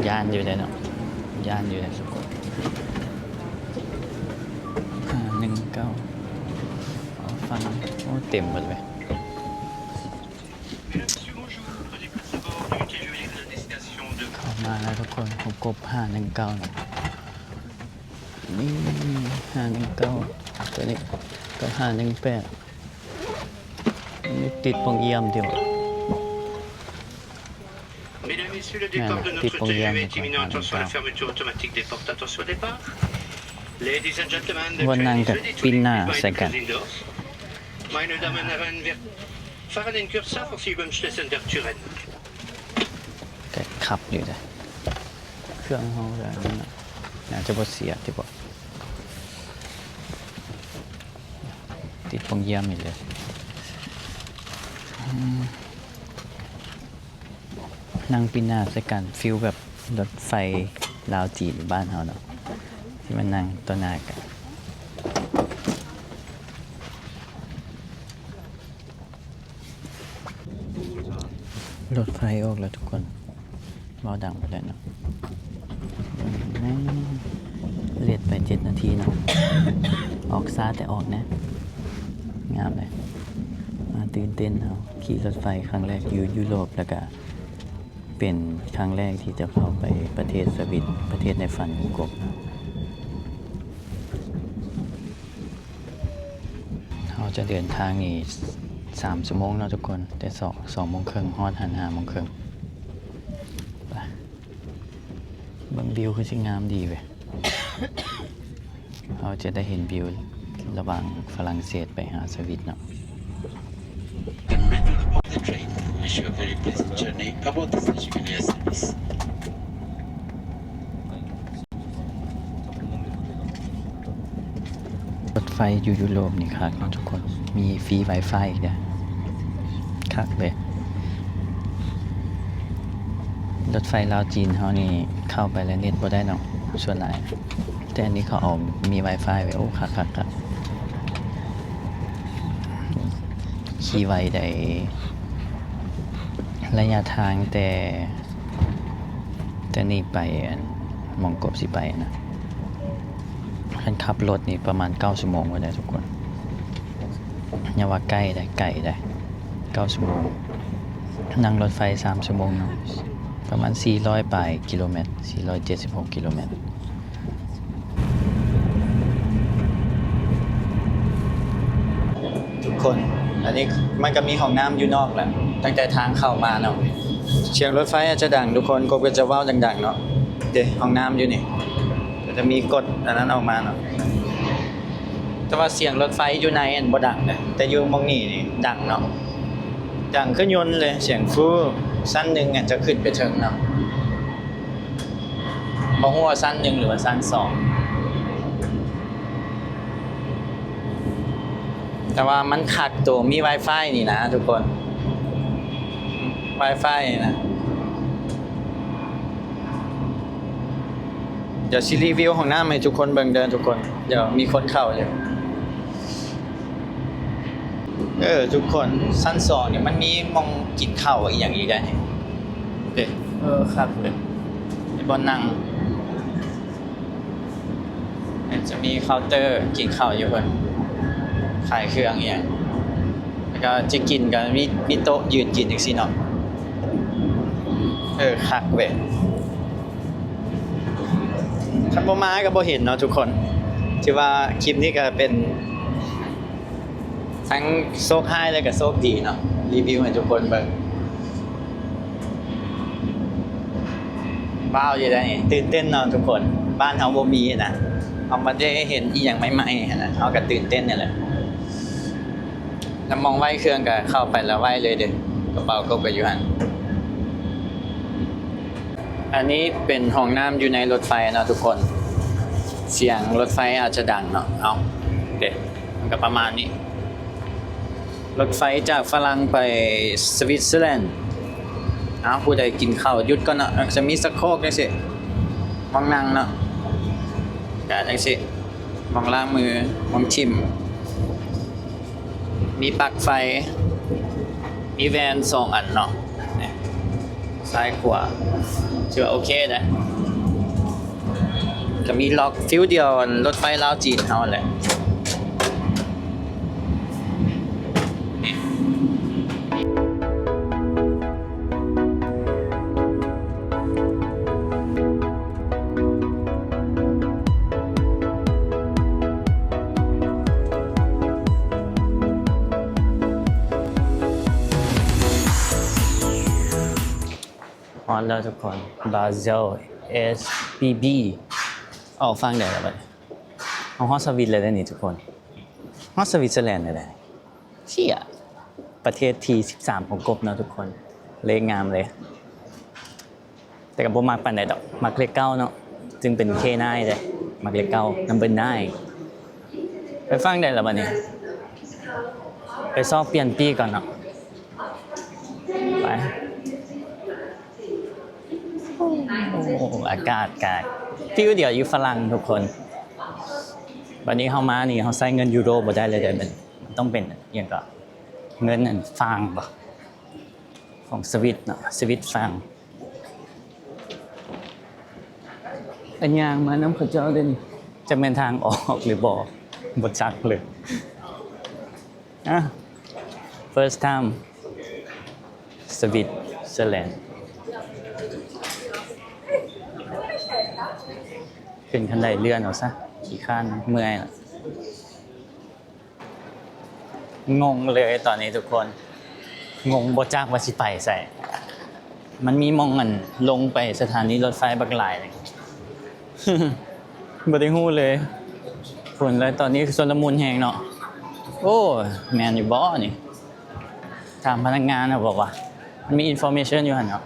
ຢ້ານຢູ່ເດ້ເນາະ ຢ້ານຢູ່ເດ້ທຸກຄົນ. ຫ້າໜຶ່ງເກົ້າ ເອົາຟັງ ໂອ້ ເຕັມເບິດເລີຍ. ເຂົ້າມາແລ້ວທຸກຄົນ ເຮົາກົບຫ້າໜຶ່ງເກົ້ານະ. ນີ້ ຫ້າໜຶ່ງເກົ້າ ໂຕນີ້ ກັບຫ້າໜຶ່ງແປດ ນີ້ຕິດປ່ອງຢ້ຽມຕິວະ? Mesdames, Messieurs, le départ de notre T G V est imminent. Attention, la fermeture automatique des portes. Attention au départ. Ladies and gentlemen, the train is ready to leave. Meine Damen, Herren, wir fahren in Kürze auf Siebenschlesen der Türen. ກະຂັບຢູ່ເດ້ ເຄື່ອງເຮົາກະອັນນັ້ນນະ ໜ້າຈະບໍ່ເສຍຕິບໍ? ຕິດປ່ອງຢ້ຽມອີກເລີຍ. ອືມ ນັ່ງປີໜ້າໃສ່ກັນ ຟີລແບບລົດໄຟລາວຈີນບ້ານເຮົາເນາະ ທີ່ມານັ່ງຕໍ່ໜ້າກັນ. ລົດໄຟອອກແລ້ວທຸກຄົນ ເວົ້າດັງໄປແລ້ວເນາະ. ແມ່ນ ເລດໄປເຈັດນາທີເນາະ ອອກຊ້າແຕ່ອອກນະ. ງາມເລີຍ ມາຕື່ນເຕັ້ນເຮົາ ຂີ່ລົດໄຟຄັ້ງແລກຢູ່ຢູໂຣບ ແລ້ວກະເປັນຄັ້ງແລກທີ່ຈະເຂົ້າໄປປະເທດສະວິດ ປະເທດໃນຝັນຂອງກົບ. ເຮົາຈະເດີນທາງນີ້ສາມຊົ່ວໂມງເນາະທຸກຄົນ ແຕ່ສອງ ສອງໂມງເຄິ່ງ ຮອດຫັ້ນຫ້າໂມງເຄິ່ງ. ໄປ ເບິ່ງວິວຄືຊິງາມດີເວີຍ. ເຮົາຈະໄດ້ເຫັນວິວລະຫວ່າງຝຣັ່ງເສດໄປຫາສະວິດເນາະ. The middle of the train. Wish you a very pleasant journey aboard the Saint-Julien service. ລົດໄຟຢູ່ຢູໂຣບນີ້ຄັກເນາະທຸກຄົນ ມີຟຣີວາຍຟາຍອີກເດ້ ຄັກເລີຍ. ລົດໄຟລາວຈີນເຮົານີ້ເຂົ້າໄປແລ້ວເນັດບໍ່ໄດ້ເນາະ ສ່ວນຫຼາຍ ແຕ່ອັນນີ້ເຂົາເອົາມີວາຍຟາຍໄວ້ ໂອ້ ຄັກໆໆ. ຂີ່ໄວໃດ໋ ໄລຍະທາງແຕ່ ແຕ່ນີ້ໄປອັນ ໝ່ອງກົບຊິໄປນະ ຄັນຂັບລົດນີ້ປະມານເກົ້າຊົ່ວໂມງພຸ້ນແຫຼະທຸກຄົນ. ຢ່າວ່າໃກ້ໃດ໋ ໄກໃດ໋ ເກົ້າຊົ່ວໂມງ. ນັ່ງລົດໄຟສາມຊົ່ວໂມງເນາະ ປະມານສີ່ຮ້ອຍປາຍກິໂລແມັດ ສີ່ຮ້ອຍເຈັດສິບຫົກກິໂລແມັດ. ເ ຄົນ ອັນນີ້ມັນກໍມີຫ້ອງນ້ຳຢູ່ນອກແຫຼະ ຕັ້ງແຕ່ທາງເຂົ້າມາເນາະ. ສຽງລົດໄຟອາດຈະດັງທຸກຄົນ ກົບກໍຈະເວົ້າດັງໆເນາະ. ເດ້ ຫ້ອງນ້ຳຢູ່ນີ້ ກໍຈະມີກົດອັນນັ້ນອອກມາເນາະ. ແຕ່ວ່າສຽງລົດໄຟຢູ່ໃນຫັ້ນບໍ່ດັງເດ້ ແຕ່ຢູ່ໝ່ອງນີ້ນີ້ດັງເນາະ ດັງຄືຍົນເລີຍ ສຽງຟູ. ຊັ້ນໜຶ່ງອາດຈະຂຶ້ນໄປເທິງເນາະ ບໍ່ຮູ້ວ່າຊັ້ນໜຶ່ງ ຫຼືວ່າຊັ້ນສອງ. ແຕ່ວ່າມັນຄັກໂຕມີວາຍຟາຍນີ້ນະທຸກຄົນ ວາຍຟາຍນີ້ນະ. ດຽວຊິຣີວິວຫ້ອງນ້ຳໃຫ້ທຸກຄົນເບິ່ງເດີທຸກຄົນ. ດຽວມີຄົນເຂົ້າຢູ່. ເອີ ທຸກຄົນ ຊັ້ນສອງນີ້ມັນມີໝ່ອງກິນເຂົ້າອີ່ຫຍັງອີກໄດ໋. ເດ້ ເອີ ຄັກເລີຍ ມີບ່ອນນັ່ງ. ຈະມີເຄົາເຕີກິນເຂົ້າຢູ່ເພິ່ນ ຂາຍເຄື່ອງອີ່ຫຍັງ ແລ້ວກໍຈະກິນກໍມີ ມີໂຕະຢືນກິນຈັ່ງຊີ້ເນາະ. ເອີ ຄັກເວີຍ ຄັນບໍ່ມາກໍບໍ່ເຫັນເນາະທຸກຄົນ. ຖືວ່າຄລິບນີ້ກໍເປັນ ທັງໂຊກຮ້າຍ ແລະ ກໍໂຊກດີເນາະ ຣີວິວໃຫ້ທຸກຄົນເບິ່ງ. ວ້າວຢູ່ໄດ໋ນີ້ ຕື່ນເຕັ້ນເນາະທຸກຄົນ ບ້ານເຮົາບໍ່ມີນະ ເຮົາມາໄດ້ເຫັນອີ່ຫຍັງໃໝ່ໆຫັ້ນນະ ເຮົາກໍຕື່ນເຕັ້ນນີ້ແຫຼະ. ແລ້ວໝ່ອງໄວ້ເຄື່ອງກໍເຂົ້າໄປແລ້ວໄວ້ເລີຍເດ້ ກະເປົາກໍໄປຢູ່ຫັ້ນ. ອັນນີ້ເປັນຫ້ອງນ້ຳຢູ່ໃນລົດໄຟເນາະທຸກຄົນ ສຽງລົດໄຟອາດຈະດັງເນາະ. ເອົາ ເດ້ ມັນກໍປະມານນີ້ ລົດໄຟຈາກຝຣັ່ງໄປສະວິດເຊີແລນ. ເອົາ ຜູ້ໃດກິນເຂົ້າຢຸດກ່ອນເນາະ ຈະມີສະໂຄກຈັ່ງຊີ້ ໝ່ອງນັ່ງເນາະ ກະຈັ່ງຊີ້ ໝ່ອງລ້າງມື ໝ່ອງຖິ້ມ ມີປລັກໄຟ ມີແວ່ນສອງອັນເນາະ ຊ້າຍຂວາ ຖືວ່າໂອເຄເດ້. ກະມີລັອກຟີລດຽວລົດໄຟລາວຈີນເຮົາຫັ້ນແຫຼະ. ຮອດແລ້ວທຸກຄົນ ບາເຊວ ເອສ ບີ ບີ ອອກຝັ່ງໃດແລ້ວບັດນີ້? ເຮົາຮອດສະວິດແລ້ວເດ້ນີ້ທຸກຄົນ ຮອດສະວິດເຊີແລນແລ້ວເດ້. ເຊຍ ປະເທດທີສິບສາມຂອງກົບເນາະທຸກຄົນ ເລກງາມເລີຍ. ແຕ່ກໍບໍ່ມັກປານໃດດອກ ມັກເລກເກົ້າເນາະ ຈຶ່ງເປັນເຄນາຍເດ້ ມັກເລກເກົ້າ ນຳເບີນາຍ. ໄປຝັ່ງໃດລະບັດນີ້? ໄປຊອກປ່ຽນປີ້ກ່ອນເນາະ ໄປ. ໂອ້ ອາກາດກະຟີລດຽວຢູ່ຝຣັ່ງທຸກຄົນ. ບັດນີ້ເຮົາມານີ້ ເຮົາໃຊ້ເງິນຢູໂຣບໍ່ໄດ້ເລີຍເດ້ ມັນຕ້ອງເປັນຫຍັງເກາະ ເງິນອັນຝຣັ່ງບໍ ຂອງສະວິດເນາະ ສະວິດຝຣັ່ງ. ອັນຍ່າງມານຳເຂົາເຈົ້າເດ້ນີ້ ຈັກແມ່ນທາງອອກຫຼືບໍ່ ບໍ່ຈັກເລີຍ. ອ່ະ ເຟີສທາມ ສະວິດເຊີແລນ ຂຶ້ນຄັນໄດເລື່ອນເອົາຊະ ຂີ້ຄ້ານເມື່ອຍລະ. ງົງເລີຍຕອນນີ້ທຸກຄົນ ງົງບໍ່ຈັກວ່າຊິໄປໃສ. ມັນມີໝ່ອງອັນລົງໄປສະຖານີລົດໄຟບັກຫຼາຍເລີຍ ບໍ່ໄດ້ຮູ້ເລີຍ. ພຸ້ນ ແລ້ວຕອນນີ້ຄືຊົນລະມຸນແຮງເນາະ. ໂອ້ ແມ່ນຢູ່ບໍ່ນີ້? ຖາມພະນັກງານເຂົາບອກວ່າ ມັນມີອິນຟໍເມຊັນຢູ່ຫັ້ນເນາະ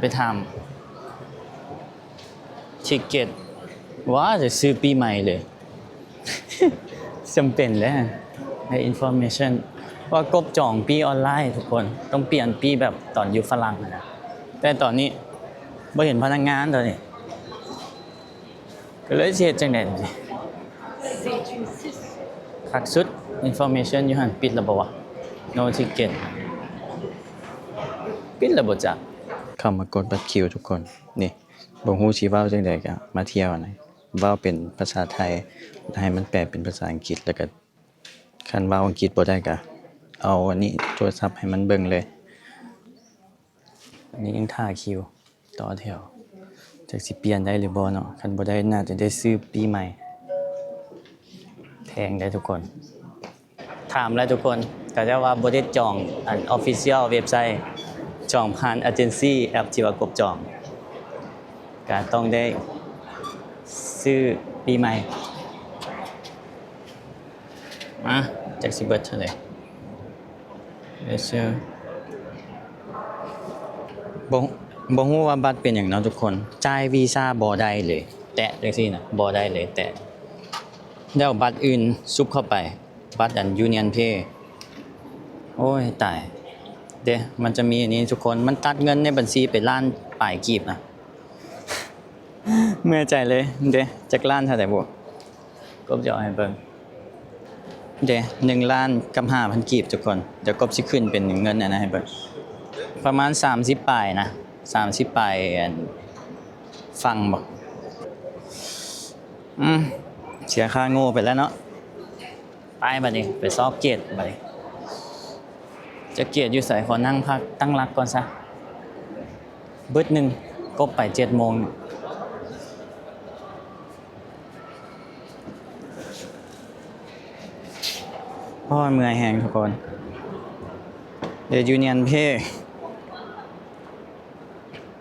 ໄປຖາມ ທິກເກັດ ວ່າຈະຊື້ປີ້ໃໝ່ເລີຍ. ຈຳເປັນແຫຼະ ໃຫ້ອິນຟໍເມຊັນ ວ່າກົບຈອງປີ້ອອນລາຍທຸກຄົນ ຕ້ອງປ່ຽນປີ້ແບບຕອນຢູ່ຝຣັ່ງຫັ້ນນະ. ແຕ່ຕອນນີ້ບໍ່ເຫັນພະນັກງານຕອນນີ້ ກໍເລີຍຊິເຮັດຈັ່ງໃດ? ຄັກສຸດ ອິນຟໍເມຊັນຢູ່ຫັ້ນ ປິດແລ້ວບໍ່ວະ? ໂນທິກເກັດ ປິດແລ້ວບໍ່ຈັກ. ເຂົ້າມາກົດບັດຄິວທຸກຄົນ ນີ້ ບໍ່ຮູ້ຊິເວົ້າຈັ່ງໃດ ກະມາທ່ຽວຫັ້ນນະ ເວົ້າເປັນພາສາໄທ ແລ້ວໃຫ້ມັນແປເປັນພາສາອັງກິດ ແລ້ວກະຄັນເວົ້າອັງກິດບໍ່ໄດ້ກະເອົາອັນນີ້ ໂທລະສັບໃຫ້ມັນເບິ່ງເລີຍ. ອັນນີ້ຍັງຖ້າຄິວຕໍ່ແຖວ ຈັກຊິປ່ຽນໄດ້ຫຼືບໍ່ເນາະ. ຄັນບໍ່ໄດ້ໜ້າຈະໄດ້ຊື້ປີ້ໃໝ່ ແພງເດ້ທຸກຄົນ. ໄທ ຖາມແລ້ວທຸກຄົນ ເຂົາເຈົ້າວ່າບໍ່ໄດ້ຈອງອັນ Official ເວັບໄຊ, ຈອງຜ່ານ Agency ແອັບທີ່ວ່າກົບຈອງ ກະຕ້ອງໄດ້ຊື້ປີໃໝ່. ມາ ຈັກຊິເບິດເທົ່າໃດ. ບໍ່ ບໍ່ຮູ້ວ່າບັດເປັນຫຍັງເນາະທຸກຄົນ, ຈ່າຍວີຊາບໍ່ໄດ້ເລີຍ, ແຕະຈັ່ງຊີ້ນະ ບໍ່ໄດ້ເລີຍ, ແຕະ ແລ້ວບັດອື່ນຊຸບເຂົ້າໄປ, ບັດອັນ Union Pay. ໂອ້ຍ ຕາຍເດ້. ມັນຈະມີອັນນີ້ທຸກຄົນ, ມັນຕັດເງິນໃນບັນຊີໄປລ້ານປາຍກີບນະ. ເມື່ອຍໃຈເລີຍເດ້. ຈັກລ້ານເທົ່າໃດບຸ? ກົບຈະເອົາໃຫ້ເບິ່ງເດ້, ໜຶ່ງລ້ານກັບຫ້າພັນກີບທຸກຄົນ. ດຽວກົບຊິຂຶ້ນເປັນເງິນອັນນັ້ນໃຫ້ເບິ່ງ, ປະມານສາມສິບປາຍນະ, ສາມສິບປາຍອັນ ຟັງບໍ? ອືມ ເສຍຄ່າໂງ່ໄປແລ້ວເນາະ. ໄປບັດນີ້ ໄປຊອກເກດບັດນີ້. ຈັກເກດຢູ່ໃສ? ຂໍນັ່ງພັກຕັ້ງຫຼັກກ່ອນຊະ. ບຶດໜຶ່ງ ກົບໄປເຈັດໂມງ. ໂອ້ຍ ເມື່ອຍແຮງທຸກຄົນ. ເດ Union Pay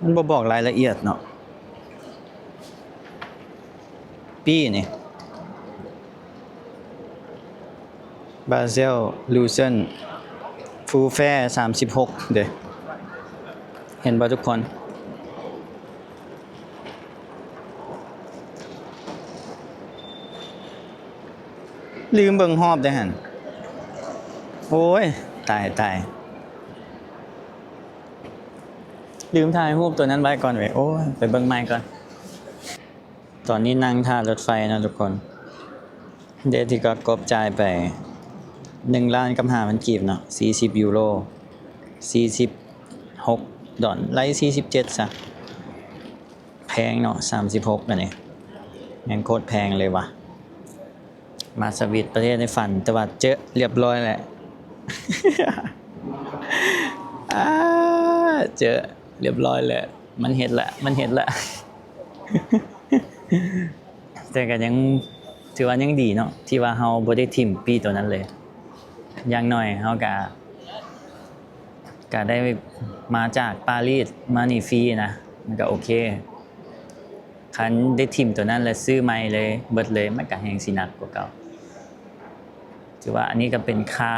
ມັນບໍ່ບອກລາຍລະອຽດເນາະ. ປີນີ້ Basel, Lucerne, Full Fare ສາມສິບຫົກເດ້. ເຫັນບໍ່ທຸກຄົນ? ລືມເບິ່ງຮອບເດ້ຫັ້ນ. ໂອ້ຍ ຕາຍ ຕາຍ. ລືມຖ່າຍຮູບຕົວນັ້ນໄວ້ກ່ອນເວີຍ. ໂອ້ຍ ໄປເບິ່ງໃໝ່ກ່ອນ. ຕອນນີ້ນັ່ງຖ້າລົດໄຟເນາະທຸກຄົນ. ເດ ທີ່ກໍກົບຈ່າຍໄປໜຶ່ງລ້ານກັບຫ້າພັນກີບເນາະ, ສີ່ສິບຢູໂຣ, ສີ່ສິບຫົກດອນ, ໄລ່ສີ່ສິບເຈັດຊະ. ແພງເນາະ ສາມສິບຫົກອັນນີ້ ແມ່ງໂຄດແພງເລີຍວ່າ. ມາສະວິດ ປະເທດໃນຝັນ, ແຕ່ວ່າເຈີ ລຽບຮ້ອຍແລ້ວ. ອາ ເຈີ ລຽບຮ້ອຍແລ້ວ. ມັນເຮັດລະ ມັນເຮັດລະ. ແຕ່ກໍຍັງ ຖືວ່າຍັງດີເນາະ ທີ່ວ່າເຮົາບໍ່ໄດ້ຖິ້ມປີ້ໂຕນັ້ນເລີຍ. ຢ່າງໜ້ອຍເຮົາກໍ ກໍໄດ້ມາຈາກປາຣີສມານີ້ຟຣີນະ, ມັນກໍໂອເຄ. ຄັນໄດ້ຖິ້ມໂຕນັ້ນແລ້ວຊື້ໃໝ່ເລີຍ ເບິດເລີຍ, ມັນກໍແຮ່ງຊິໜັກກວ່າເກົ່າ. ຖືວ່າອັນນີ້ກໍເປັນຄ່າ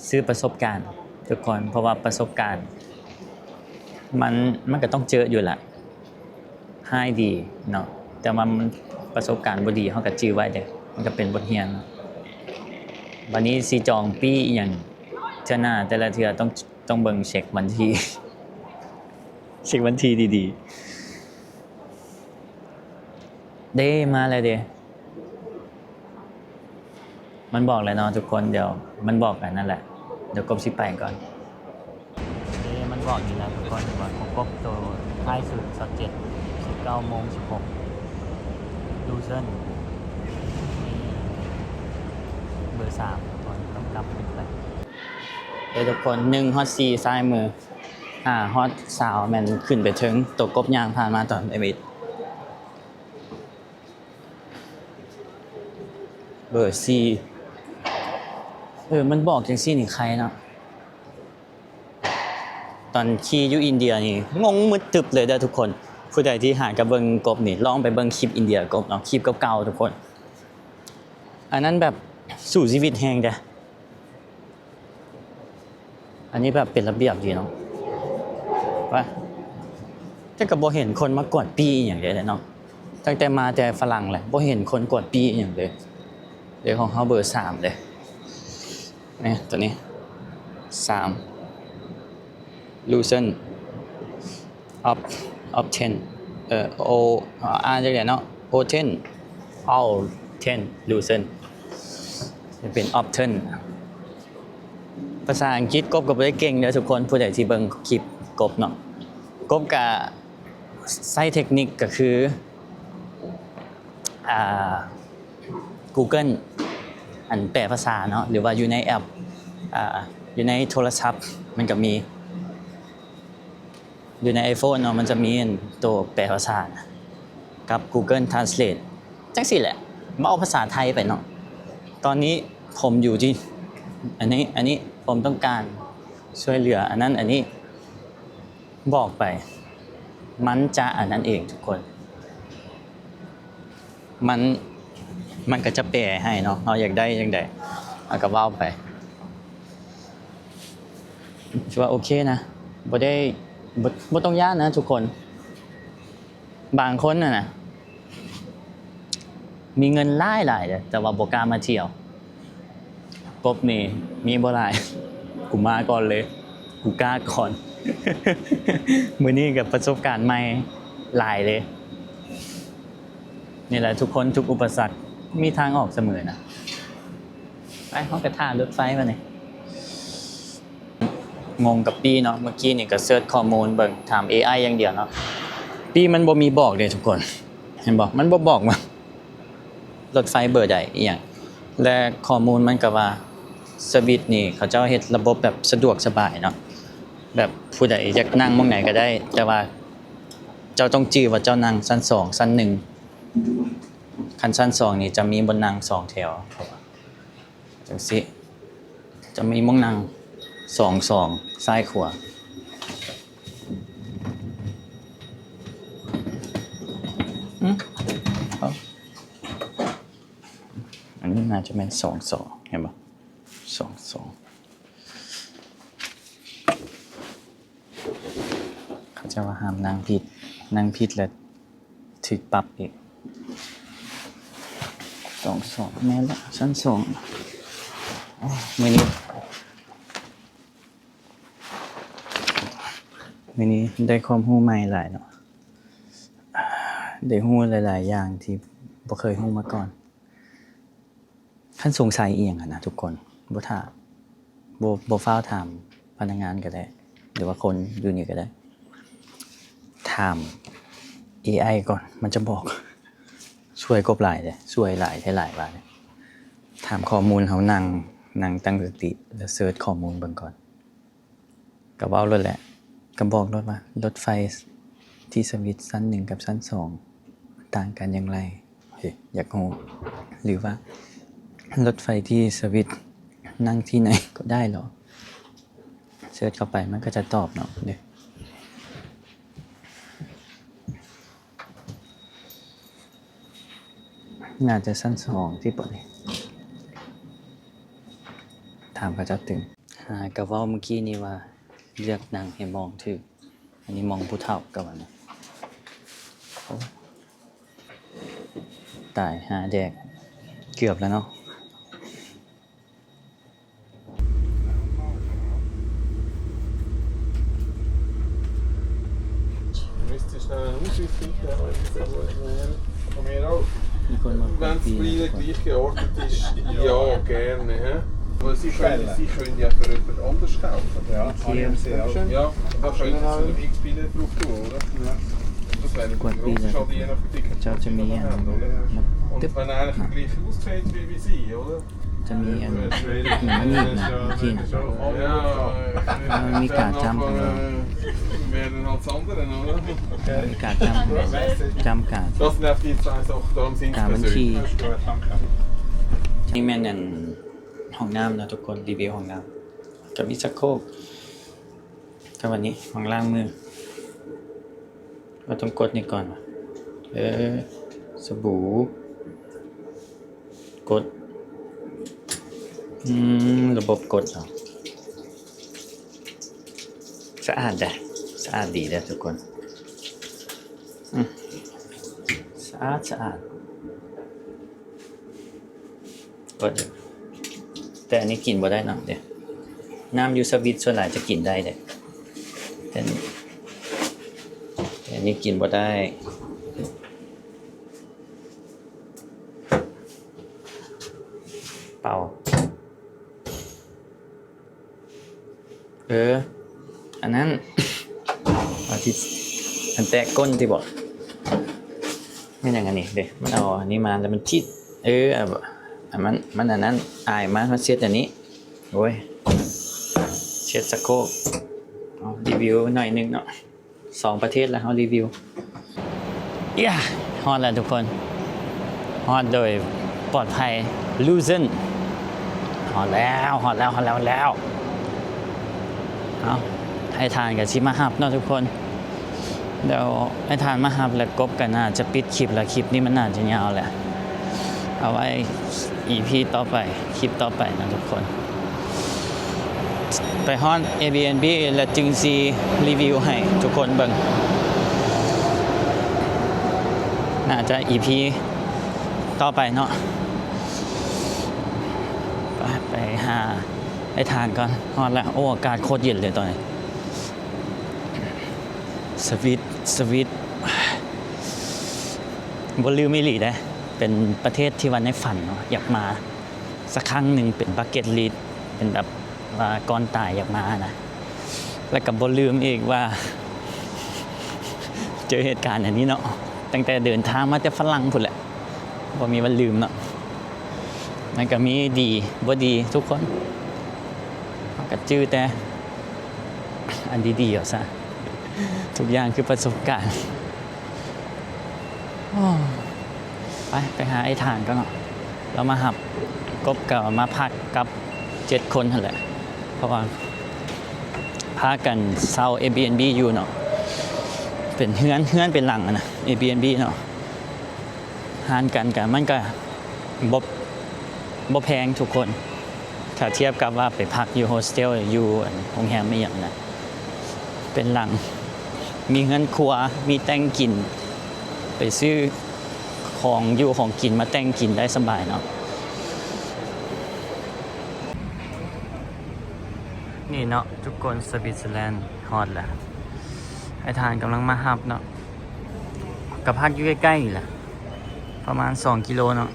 ຊື້ປະສົບການທຸກຄົນ, ເພາະວ່າປະສົບການມັນ ມັນກໍຕ້ອງເຈີຢູ່ລະ, ຮ້າຍດີເນາະ, ແຕ່ວ່າມັນປະສົບການບໍ່ດີ ເຮົາກໍຈື່ໄວ້ເດ້, ມັນກໍເປັນບົດຮຽນ. ບັດນີ້ຊິຈອງປີ້ອີ່ຫຍັງເທື່ອໜ້າ ແຕ່ລະເທື່ອຕ້ອງ ຕ້ອງເບິ່ງເຊັກວັນທີ ເຊັກວັນທີດີໆ. ເດ້ ມາແລ້ວເດ້. ມັນບອກແລ້ວເນາະທຸກຄົນ, ດຽວມັນບອກອັນນັ້ນແຫຼະ, ດຽວກົບຊິໄປກ່ອນ. ເດ້ ມັນບອກອີກແລ້ວທຸກຄົນ, ວ່າຄົບໂຕທ້າຍສຸດຊາວເຈັດ ສິບເກົ້າໂມງສິບຫົກ. ລູເຊິນ ເບີສາມທຸກຄົນ, ຕ້ອງກັບຂຶ້ນໄປ. ເດ້ທຸກຄົນ, ໜຶ່ງຮອດສີ່ຊ້າຍມື, ຫ້າຮອດຊາວແມ່ນຂຶ້ນໄປເທິງ, ໂຕກົບຍ່າງຜ່ານມາຕອນເອັມເອັດ. ເບີສີ່ ເອີ ມັນບອກຈັ່ງຊີ້ນີ້ໄຄເນາະ. ຕອນຂີ່ຢູ່ອິນເດຍນີ້ງົງມືດຕຶບເລີຍເດີທຸກຄົນ. ຜູ້ໃດທີ່ຫາກະເບິ່ງກົບນີ້ ລອງໄປເບິ່ງຄລິບອິນເດຍກົບເນາະ, ຄລິບເກົ່າໆທຸກຄົນ. ອັນນັ້ນແບບສູ້ຊີວິດແຮງເດ້. ອັນນີ້ແບບເປັນລະບຽບດີເນາະ ວ່າ ແຕ່ກໍບໍ່ເຫັນຄົນມາກວດປີ້ອີ່ຫຍັງເດ້ເນາະ. ຕັ້ງແຕ່ມາແຕ່ຝຣັ່ງແຫຼະ ບໍ່ເຫັນຄົນກວດປີ້ອີ່ຫຍັງເລີຍ. ເດ ຂອງເຮົາເບີສາມເດ້ ນີ້ ຕົວນີ້ ສາມ ລູເຊິນ ອອບ ອອບເທັນ ເອີ ໂອ ອ່ານຈັ່ງໃດເນາະ ໂອເທັນ ອອລເທັນ ລູເຊິນ ເປັນອອບເທັນ. ພາສາອັງກິດກົບກໍບໍ່ໄດ້ເກັ່ງເດີທຸກຄົນ, ຜູ້ໃດທີ່ເບິ່ງຄລິບກົບເນາະ, ກົບກະໃຊ້ເທັກນິກກໍຄື ອ່າ ກູເກີນ ອັນແປພາສາເນາະ ຫຼືວ່າຢູ່ໃນແອັບ ອ່າ ຢູ່ໃນໂທລະສັບມັນກໍມີ. ຢູ່ໃນໄອໂຟນເນາະ ມັນຈະມີອັນໂຕແປພາສາກັບ Google Translate ຈັ່ງຊີ້ແຫຼະ ເວົ້າພາສາໄທໄປເນາະ. ຕອນນີ້ຜົມຢູ່ທີ່ ອັນນີ້ ອັນນີ້ ຜົມຕ້ອງການຊ່ວຍເຫຼືອ ອັນນັ້ນ ອັນນີ້ ບອກໄປ ມັນຈະອັນນັ້ນເອງທຸກຄົນ ມັນ ມັນກໍຈະແປໃຫ້ເນາະ ເຮົາຢາກໄດ້ຈັ່ງໃດ ເຮົາກໍເວົ້າໄປ ຖືວ່າໂອເຄນະ ບໍ່ໄດ້ ບໍ່ ບໍ່ຕ້ອງຢ້ານນະທຸກຄົນ ບາງຄົນນະ ນະ ມີເງິນຫຼາຍໆເດ້ ແຕ່ວ່າບໍ່ກ້າມາທ່ຽວ. ກົບນີ້ມີບໍ່ຫຼາຍ ກູມາກ່ອນເລີຍ ກູກ້າກ່ອນ ມື້ນີ້ກໍປະສົບການໃໝ່ຫຼາຍເລີຍ. ນີ້ແຫຼະ ທຸກຄົນ ທຸກອຸປະສັກມີທາງອອກສະເໝີນະ. ໄປ ເຮົາໄປຖ້າລົດໄຟບາດນີ້. ງົງກັບປີ້ເນາະ ເມື່ອກີ້ນີ້ກໍເສີດຂໍ້ມູນເບິ່ງ ຖາມເອໄອຢ່າງດຽວເນາະ. ປີ້ມັນບໍ່ມີບອກເດ້ທຸກຄົນ ເຫັນບໍ່? ມັນບໍ່ບອກວ່າລົດໄຟເບີໃດອີ່ຫຍັງ ແລະ ຂໍ້ມູນມັນກໍວ່າສະວິດນີ້ ເຂົາເຈົ້າເຮັດລະບົບແບບສະດວກສະບາຍເນາະ ແບບຜູ້ໃດຢາກນັ່ງໝ່ອງໃດກໍໄດ້ ແຕ່ວ່າເຈົ້າຕ້ອງຈື່ວ່າເຈົ້ານັ່ງຊັ້ນສອງ ຊັ້ນໜຶ່ງ ຄັນຊັ້ນສອງນີ້ຈະມີບ່ອນນັ່ງສອງແຖວ ຈັ່ງຊີ້ ຈະມີໝ່ອງນັ່ງສອງ ສອງ ຊ້າຍຂວາ. ອືມ ເອົ້າ ອັນນີ້ໜ້າຈະແມ່ນສອງ ສອງ ເຫັນບໍ່? ສອງ ສອງ ເຂົາເຈົ້າວ່າຫ້າມນັ່ງຜິດ ນັ່ງຜິດແລ້ວຖືກປັບອີກ. ສອງ ສອງ ແມ່ນລະ ຊັ້ນສອງ. ໂອ້ຍ ມື້ນີ້ ມື້ນີ້ໄດ້ຄວາມຮູ້ໃໝ່ຫຼາຍເນາະ ໄດ້ຮູ້ຫຼາຍໆຢ່າງທີ່ບໍ່ເຄີຍຮູ້ມາກ່ອນ. ຄັນສົງໄສອີ່ຫຍັງຫັ້ນນະທຸກຄົນ ບໍ່ຖ້າ ບໍ່ ບໍ່ຟ້າວຖາມພະນັກງານກໍໄດ້ ຫຼືວ່າຄົນຢູ່ນີ້ກໍໄດ້ ຖາມເອໄອກ່ອນ ມັນຈະບອກ. ຊ່ວຍກົບຫຼາຍເດ້ ຊ່ວຍຫຼາຍແທ້ຫຼາຍວ່າເດ້. ຖາມຂໍ້ມູນ ເຮົານັ່ງ ນັ່ງຕັ້ງສະຕິ ແລ້ວເສີດຂໍ້ມູນເບິ່ງກ່ອນ. ກໍເວົ້າໂລດແຫຼະ ກໍບອກໂລດວ່າ ລົດໄຟທີ່ສະວິດຊັ້ນໜຶ່ງກັບຊັ້ນສອງຕ່າງກັນຢ່າງໃດ ເອີ ຢາກຮູ້ ຫຼືວ່າລົດໄຟທີ່ສະວິດນັ່ງທີ່ໃນກໍໄດ້ເນາະ. ເສີດເຂົ້າໄປມັນກໍຈະຕອບເນາະ ເດ້ ໜ້າຈະຊັ້ນສອງຕິບໍນີ້ ຖາມເຂົາເຈົ້າຕື່ມ. ຫາກໍເວົ້າມື້ກີ້ນີ້ວ່າເລືອກນັ່ງໃຫ້ມອງຖືກ ອັນນີ້ມອງຜູ້ເຖົ້າກໍວ່ານະ. ໂອ້ ຕາຍຫາແດກ ເກືອບແລ້ວເນາະ. Müsste schnell einen Ausweis finden, aber das ist ja gut. Von mir aus, ມີຄົນມາ wenn es ປີ gleich, gleich geordnet ist, ja, gerne, hä? Weil sie können, sie können ja für jemand anders kaufen. Ja, kann ich sehen, ja. Ja, da können sie zu dem X-Pin drauf tun, oder? Ja. Das wäre natürlich ein grosser Schaden, je nach Ticket, das sie dann haben, oder? ກວ່າປີແລ້ວ ເຈົ້າຈະມີອັນ Und wenn einer gleich aussieht wie, wie sie, oder? ຈະມີອັນ ມັນໜີບນະ ເມື່ອກີ້ນະ ມັນມີກາດຈ້ຳຂ້າງຫຼັງ ມີກາດຈ້ຳຂ້າງຫຼັງ ຈ້ຳກາດ ກາບັນຊີ. ນີ້ແມ່ນອັນຫ້ອງນ້ຳນະທຸກຄົນ ຣີວິວຫ້ອງນ້ຳ ກໍມີຊັກໂຄກ ກໍອັນນີ້ ຫ້ອງລ້າງມື ເຮົາຕ້ອງກົດນີ້ກ່ອນ ເອີ ສະບູ ກົດ ອືມ ລະບົບກົດເອົາ ສະອາດເດ້ ສະອາດດີເດ້ທຸກຄົນ ອືມ ສະອາດ ສະອາດ. ເປີດ ແຕ່ອັນນີ້ກິນບໍ່ໄດ້ເນາະ ເດ້ ນ້ຳຢູ່ສະວິດສ່ວນຫຼາຍຈະກິນໄດ້ເດ້ ແຕ່ ແຕ່ອັນນີ້ກິນບໍ່ໄດ້ ເປົ່າ. ເອີ ອັນນັ້ນ ເອົາທີ່ ອັນແຕະກົ້ນຕິບໍ? ແມ່ນຫຍັງອັນນີ້ເດ້? ມັນເອົາອັນນີ້ມາແລ້ວມັນຕິດ ເອີ ອັນ ມັນ ມັນອັນນັ້ນ ອາຍມາ ມາເຊັດອັນນີ້ ໂອ້ຍ ເຊັດສະໂຄກ ເອົາ ຣີວິວໜ້ອຍໜຶ່ງເນາະ. ສອງປະເທດແລ້ວເຮົາຣີວິວ. ຢາ ຮອດແລ້ວທຸກຄົນ ຮອດໂດຍປອດໄພ ລູເຊັນ ເຮົ ຮອດແລ້ວ ຮອດແລ້ວ ຮອດແລ້ວ ຮອດແລ້ວ. ເອົາ ອ້າຍທ່ານກໍຊິມາຮັບເນາະທຸກຄົນ. ດຽວອ້າຍທ່ານມາຮັບ ແລ້ວກົບກໍໜ້າຈະປິດຄລິບ ແລ້ວຄລິບນີ້ມັນໜ້າຈະຍາວແຫຼະ. ເອົາໄວ້ອີພີຕໍ່ໄປ ຄລິບຕໍ່ໄປເນາະທຸກຄົນ. ໄປຮອດແອຣ໌ບີເອັນບີ ແລ້ວຈຶ່ງຊິຣີວິວໃຫ້ທຸກຄົນເບິ່ງ. ໜ້າຈະອີພີຕໍ່ໄປເນາະ. ໄປ ໄປຫາອ້າຍທ່ານກ່ອນ. ຮອດແລ້ວ. ໂອ້ ອາກາດໂຄດເຢັນເລີຍຕອນນີ້. ສະວິດ ສະວິດ ບໍ່ລືມອີ່ຫຼີເດ້. ເປັນປະເທດທີ່ວ່າໃນຝັນເນາະ ຢາກມາສັກຄັ້ງໜຶ່ງ ເປັນບັກເກັດລິດ ເປັນແບບວ່າກ່ອນຕາຍຢາກມານະ. ແລ້ວກໍບໍ່ລືມອີກວ່າ ເຈີເຫດການອັນນີ້ເນາະ ຕັ້ງແຕ່ເດີນທາງມາແຕ່ຝຣັ່ງພຸ້ນແຫຼະ. ບໍ່ມີວັນລືມເນາະ. ມັນກໍມີດີບໍ່ດີທຸກຄົນ. ເຮົາກໍຈື່ແຕ່ອັນດີໆເອົາຊະ. ທຸກຢ່າງຄືປະສົບການ. ໂອ້ ໄປ ໄປຫາອ້າຍທ່ານກ່ອນເນາະ. ລາວມາຮັບ ກົບກໍມາພັກກັບເຈັດຄົນຫັ້ນແຫຼະ. ເພາະວ່າພາກັນເຊົ່າແອຣ໌ບີເອັນບີຢູ່ເນາະ. ເປັນເຮືອນ ເຮືອນເປັນຫຼັງຫັ້ນນະ ແອຣ໌ບີເອັນບີເນາະ. ຫານກັນກະ ມັນກະບໍ່ ບໍ່ແພງທຸກຄົນ ຖ້າທຽບກັບວ່າໄປພັກຢູ່ໂຮສເທວ ຢູ່ອັນໂຮງແຮມອີ່ຫຍັງນະ. ເປັນຫຼັງ ມີເຮືອນຄົວ ມີແຕ່ງກິນ ໄປຊື້ຂອງຢູ່ຂອງກິນມາແຕ່ງກິນໄດ້ສະບາຍເນາະ. ນີ້ເນາະທຸກຄົນ ສະວິດເຊີແລນຮອດແລ້ວ. ອ້າຍທ່ານກຳລັງມາຮັບເນາະ. ກໍພັກຢູ່ໃກ້ໆນີ້ແຫຼະ ປະມານສອງກິໂລເນາະ.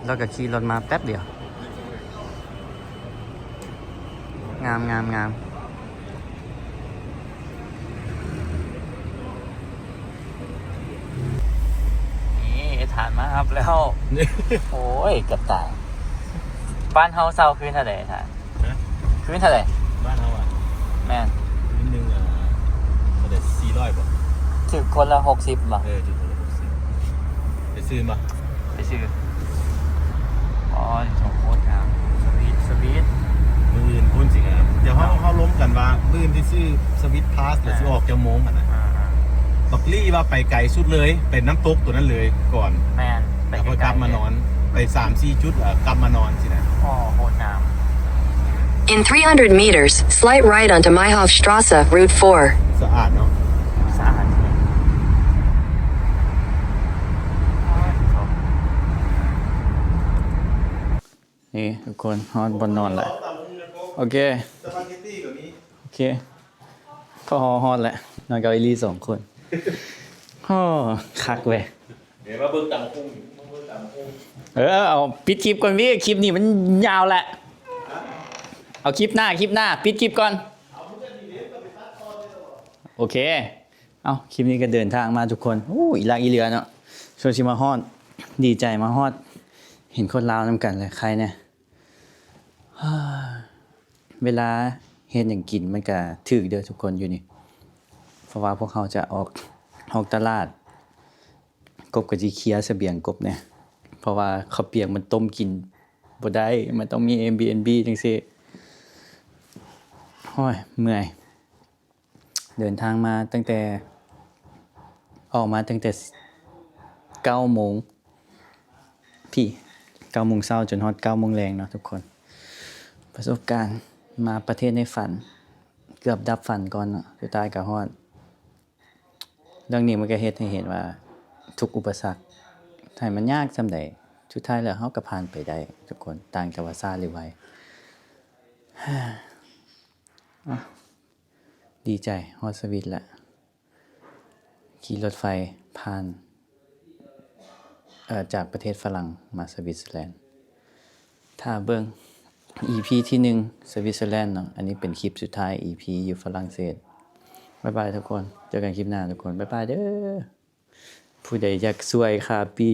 ແລ້ວກໍຂີ່ລົດມາແປັບດຽວ. ງາມ ງາມ ງາມ. ນີ້ ອ້າຍທ່ານມາຮັບແລ້ວ. ໂອ້ຍ ເກືອບຕາຍ. ບ້ານເຮົາເຊົ່າຄືນເທົ່າໃດ ອ້າຍທ່ານ? ຮະ? ຄືນເທົ່າໃດ? ບ້ານເຮົາອະ? ແມ່ນ. ຄືນໜຶ່ງ ອ່າ ເທົ່າໃດ? ສີ່ຮ້ອຍບໍ່? ຖືກຄົນລະຫົກສິບບໍ່? ເອີ ຖືກຄົນລະຫົກສິບ. ໄປຊື້ບໍ່? ໄປຊື້. ອໍ ໂຄດງາມ. ສະວິດ ສະວິດ. ມື້ອື່ນພຸ້ນຊິງາມ. ດຽວເຮົາ ເຮົາລົມກັນວ່າ ມື້ອື່ນຊິຊື້ສະວິດພາສ ແລ້ວຊິອອກຈັກໂມງຫັ້ນນະ. ອ່າໆ ບັກລີ້ວ່າໄປໄກສຸດເລີຍ ໄປນ້ຳຕົກຕົວນັ້ນເລີຍກ່ອນ. ແມ່ນ. ແລ້ວຄ່ອຍກັບມານອນ ໄປສາມສີ່ຈຸດ ແລ້ວກັບມານອນຊີ້ນະ. ອໍ ໂຄດງາມ. In three hundred meters, slight right onto Myhofstrasse, Route four. ສະອາດເນາະ. ສະອາດ. ນີ້ທຸກຄົນ ຮອດບ່ອນນອນແລ້ວ. ໂອເຄ ສະປາເກັດຕີກໍມີ. ໂອເຄ ພໍຮອດແລ້ວ ນອນກັບອີ່ຫຼີສອງຄົນ. ໂອ້ ຄັກເວີຍ. ເອີ ມາເບິ່ງຕຳບັກຫຸ່ງ ມາເບິ່ງຕຳບັກຫຸ່ງ. ເອີ ເອົາ ປິດຄລິບກ່ອນເວີຍ ຄລິບນີ້ມັນຍາວແຫຼະ. ເອົາ ຄລິບໜ້າ ຄລິບໜ້າ ປິດຄລິບກ່ອນ. ໂອເຄ ເອົາ ຄລິບນີ້ກໍເດີນທາງມາທຸກຄົນ. ໂອ້ ອີ່ຫຼັກອີ່ເຫຼືອເນາະ ຊ່ວງຊິມາຮອດ ດີໃຈມາຮອດ ເຫັນຄົນລາວນຳກັນແຫຼະ ໃຄແດ່. ເວລາເຮັດຫຍັງກິນມັນກະຖືກເດີທຸກຄົນຢູ່ນີ້ ເພາະວ່າພວກເຮົາຈະອອກ ອອກຕະຫຼາດ ກົບກໍຊິເຄຍສະບຽງກົບແດ່ ເພາະວ່າເຂົ້າປຽກມັນຕົ້ມກິນບໍ່ໄດ້ ມັນຕ້ອງມີແອຣ໌ບີເອັນບີຈັ່ງຊີ້. ໂອ້ຍ ເມື່ອຍ. ເດີນທາງມາຕັ້ງແຕ່ ອອກມາຕັ້ງແຕ່ເກົ້າໂມງ ພີ້ ເກົ້າໂມງເຊົ້າຈົນຮອດເກົ້າໂມງແລງເນາະທຸກຄົນ. ປະສົບການມາປະເທດໃນຝັນ ເກືອບດັບຝັນກ່ອນເນາະ ສຸດທ້າຍກໍຮອດ. ເລື່ອງນີ້ມັນກໍເຮັດໃຫ້ເຫັນວ່າທຸກອຸປະສັກ ໃຫ້ມັນຍາກສ່ຳໃດ ສຸດທ້າຍແລ້ວເຮົາກໍຜ່ານໄປໄດ້ທຸກຄົນ ຕ່າງແຕ່ວ່າຊ້າຫຼືໄວ. ດີໃຈ ຮອດສະວິດແລ້ວ. ຂີ່ລົດໄຟຜ່ານ ເອີ ຈາກປະເທດຝຣັ່ງມາສະວິດເຊີແລນ. ຖ້າເບິ່ງອີພີທີໜຶ່ງ ສະວິດເຊີແລນເນາະ. ອັນນີ້ເປັນຄລິບສຸດທ້າຍ ອີພີຢູ່ຝຣັ່ງເສດ. ບາຍບາຍທຸກຄົນ. ເຈີກັນຄລິບໜ້າທຸກຄົນ. ບາຍບາຍເດີ. ຜູ້ໃດຢາກຊ່ວຍຄ່າປີ້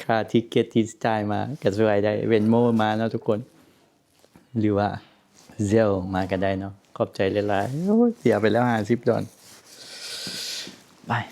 ຄ່າທິກເກັດທີ່ຈ່າຍມາ ກໍຊ່ວຍໄດ້ ເວັນໂມມາເນາະທຸກຄົນ. ຫຼືວ່າເຊວມາກໍໄດ້ເນາະ. ຂອບໃຈຫຼາຍໆ. ໂອ້ຍ ເສຍໄປແລ້ວຫ້າສິບດອນ. ບາຍ.